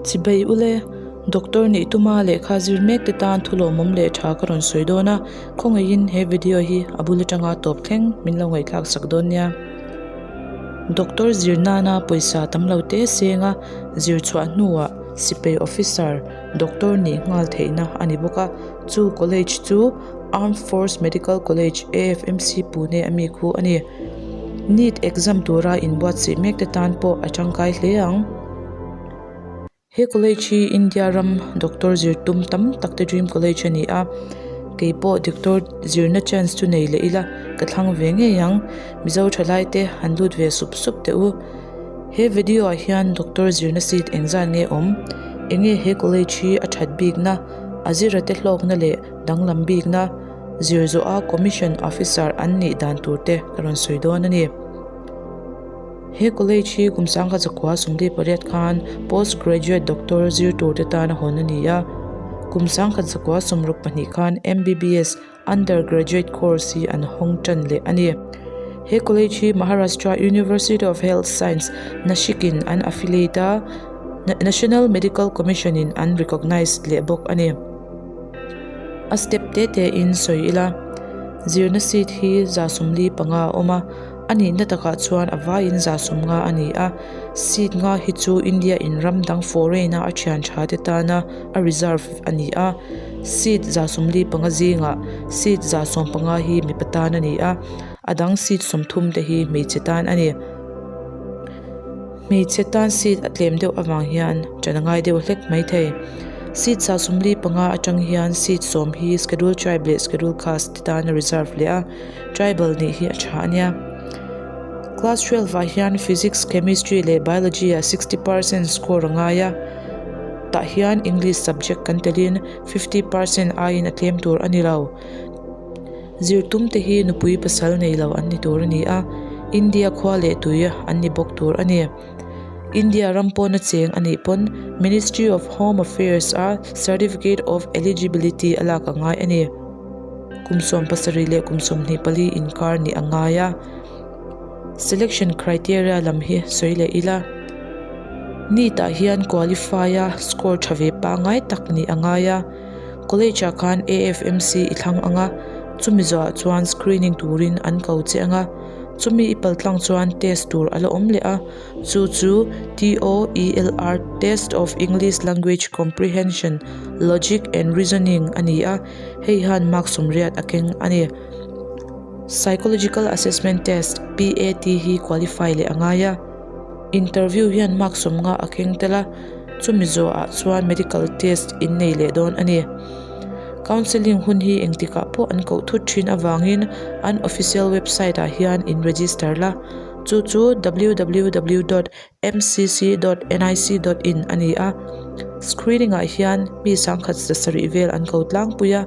Chibei ule, Doctor nih tuma lehkha zir mek te tan thu lawmawm leh tha ka rawn sawi dawn a, khawngaihin he video hi a bul atanga tawp thleng min lo ngaihthlak sak dawn nia. Doctor zir nana pawisa tam lo te seng a, zir chhuah hnuah sipai officer doctor nih nghal theihna a ni bawk a, chu college chu Armed Force Medical College, AFMC, Pune a mi khu a ni. NEET exam tura inbuatsaih mek te tan pawh a tangkai hle ang. He college hi India ram doctor zir tum tam tak te dream college a ni a, kei pawh doctor zirna chance chu nei leh ila ka thlang ve ngei ang, Mizo thalai te han lut ve sup sup teh u. He video ah hian doctor zirna seat engzat nge awm? Enge he college hi a that bikna, a zira te hlawkna leh danglam bikna, zir zawha commission officer an nih dan tur te ka rawn sawi dawn a ni. He college hi kum sangkhat zakua 48 khan post graduate doctor zir tur te tan a hawn a ni a. Kum sangkhat zakua 62 khan M_B_B_S undergraduate course hi an hawng tan leh a ni. He college hi Maharashtra University of Health Science, Nashik in an affiliate a, National Medical Commission in an recognise leh bawk a ni. A step te te in sawi ila, zirna seat hi 75 a awm a. A nihna takah chuan a vaiin 150 a ni a, seat nga hi chu India in ram dang foreign a a thian tha te tana a reserve a ni a, seat 75 zingah seat 150 hi mipa tan a ni a, a dang seat 30 te hi hmeichhe tan a ni. Hmeichhe tan seat a tlem deuh avang hian ṭan a ngai deuh hlek mai thei. Seat 75 atang hian seat 10 hi Schedule Tribe leh Schedule Caste te tan a reserve leh a. Tribal nih hi a tha a nia. Class 12 ah hian Physics, Chemistry leh Biology ah 60% score a ngai a. Tah hian English subject kan telin 50% aiin a tlem tur a ni lo. Zir tum te hi nupui pasal nei lo an ni tur a ni a, India khua leh tui an ni bawk tur a ni. India ram pawna cheng a nih pawn Ministry of Home Affairs a Certificate of Eligibility a lak a ngai a ni. Kum 70 leh kum 24 inkar nih a ngai a. Selection criteria lam hi sawi leh ila. NEET ah hian qualify a score tha ve pangngai tak nih a ngai a. College ah khan AFMC i thlang ang a, chumi zawhah chuan screening turin an ko che ang a. Chumi i paltlang chuan test tur a la awm leh a, chu chu TOELR, Test of English Language Comprehension, Logic and Reasoning, a ni a. Hei hian mark 80 a keng a ni. Psychological Assessment Test, PAT, hi qualify leh a ngai a. Interview hian mark 50 a keng tel a, chumi zawhah chuan medical test in nei leh dawn a ni. Counselling hun hi engtikah pawh an koh thut thin avangin an official website ah hian in register la, chu chu www dot mcc dot nic dot in a ni a. Screening ah hian mi sangkhat 700 vel an ko tlangpui a,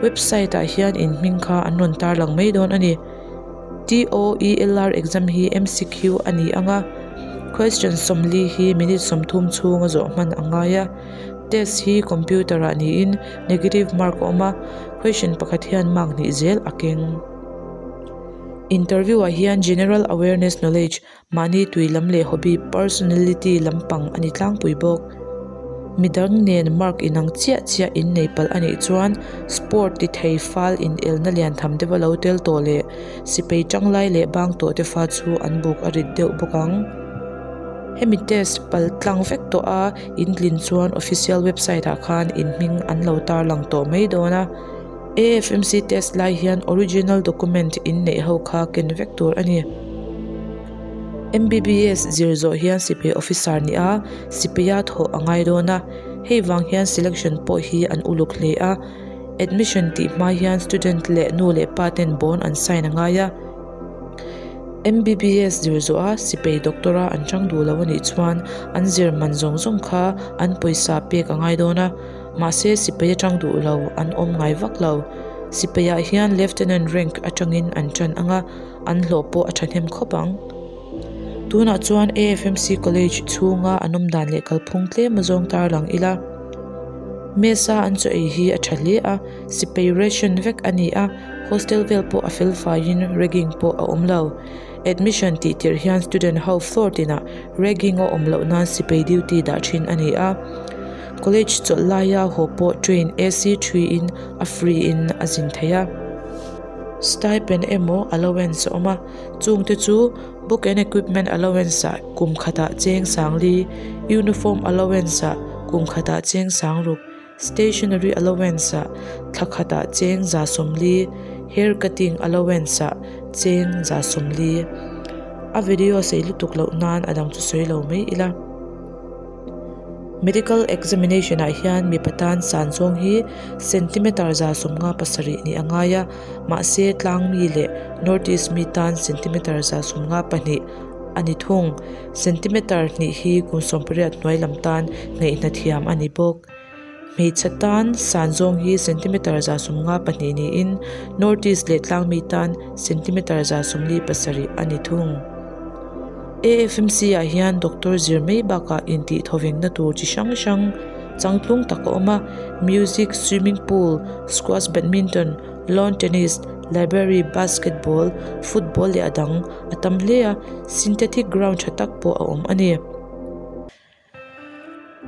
website ah hian in hming kha an rawn tarlang mai dawn a ni. TOELR exam hi MCQ a ni ang a, question 40 hi minute 30 chhunga zawh hman a ngai a. Test hi computer ah niin negative mark a awm a, question pakhat hian mark hnih zel a keng. Interview ah hian general awareness knowledge, mahni tui lam leh hobby, personality lampang a ni tlangpui bawk. Midang nen mark inang chiah chiah in nei palh a nih chuan sport ti thei fal inelna lian tham deuha lo tel tawh leh sipei tanglai leh bang tawh te fa chu an buk a rit deuh bawk ang. Hemi test pal tlang vek tawh a in tlin chuan official website ah khan in hming an lo tarlang tawh mai dawn a. AFMC test lai hian original document in neih ho kha ken vek tur a ni. MBBS zir zawh hian sipai officer nih a, sipaia thawh a ngai dawn a, hei vang hian selection pawh hi an uluk hle a. Admission tih hma hian student leh nu leh pa ten bond an sign a ngai a. MBBS zir zawh a sipai doctor a an chang duh lo a nih chuan an zir man zawng zawng kha an pawisa pek a ngai dawn a. Mahse sipai atang duh lo an awm ngai vak lo. Sipaiah hian Lieutenant rank atangin an tan ang a, an hlawh pawh a thahnem khawp ang. Tunah chuan AFMC College chhunga an awm dan leh kalphung tlem a zawng tarlang ila. Mesa an chaw ei hi a tha hle a, sipai ration vek a ni a, hostel vel pawh a fel faiin ragging pawh a awm lo. Admission tih tirh hian student ho floor tinah ragging a awm loh nan sipai duty dah thin a ni a. College chawlh laia haw pawh train AC thui in a free in a zin thei a. Stipend emaw allowance a awm a, chungte chu book and equipment allowance ah kum khatah cheng sangli, uniform allowance ah kum khatah cheng sangruk, Stationery allowance ah thla khatah cheng 140, hair cutting allowance ah cheng 140. A video sei lutuk loh nan a dang chu sawi lo mai ila. Medical examination ah hian mipa tan san zawng hi centimeter 57 nih a ngai a, mahse tlang mi leh North East mi tan centimeter 92 a ni thung. Centimeter hnih hi kum 18 hnuai lam tan ngaihna thiam a ni bawk. Hmeichhe tan san zawng hi centimeter 152 niin North East leh tlangmi tan centimeter 47 a ni thung. AFMC ah hian doctor zir mai bakah intih thawvengna tur chi hrang hrang changtlung tak a awm a, music, swimming pool, squash, badminton, lawn tennis, library, basketball, football leh a dang a tam hle a, synthetic ground tha tak pawh a awm a ni.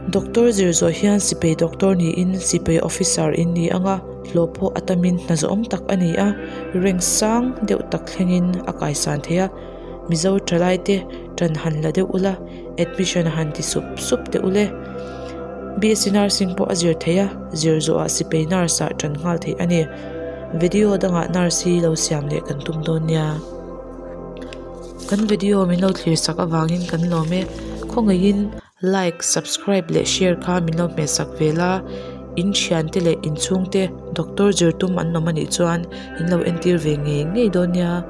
Doctor zir zawh hian sipai doctor niin sipai officer in ni ang a, hlawh pawh a tamin hna zawhawm tak a ni a, rank sang deuh tak thlengin a kaisan thei a, Mizo thalai te tan han la deuh ula, admission han ti sup sup teh ule. BSc Nursing pawh a zir thei a, zir zawhah sipai nurse ah tan nghal theih a ni. Video dangah nurse hi lo siam leh kan tum dawn nia. Kan video min lo thlir sak avangin kan lawm e. Khawngaihin like, subscribe leh share kha min lo hmeh sak ve la. In thiante leh inchhungte doctor zir tum an awm anih chuan in lo entir ve ngei ngei dawn nia.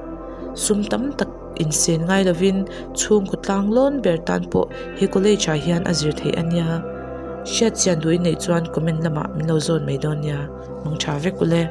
Sum tam tak insen ngai lovin chhungkaw tlang lawn ber tan pawh he college ah hian a zir theih a nia. Hriatchian duh i neih chuan comment lamah min lo zawn mai dawn nia. Mangtha vek ule.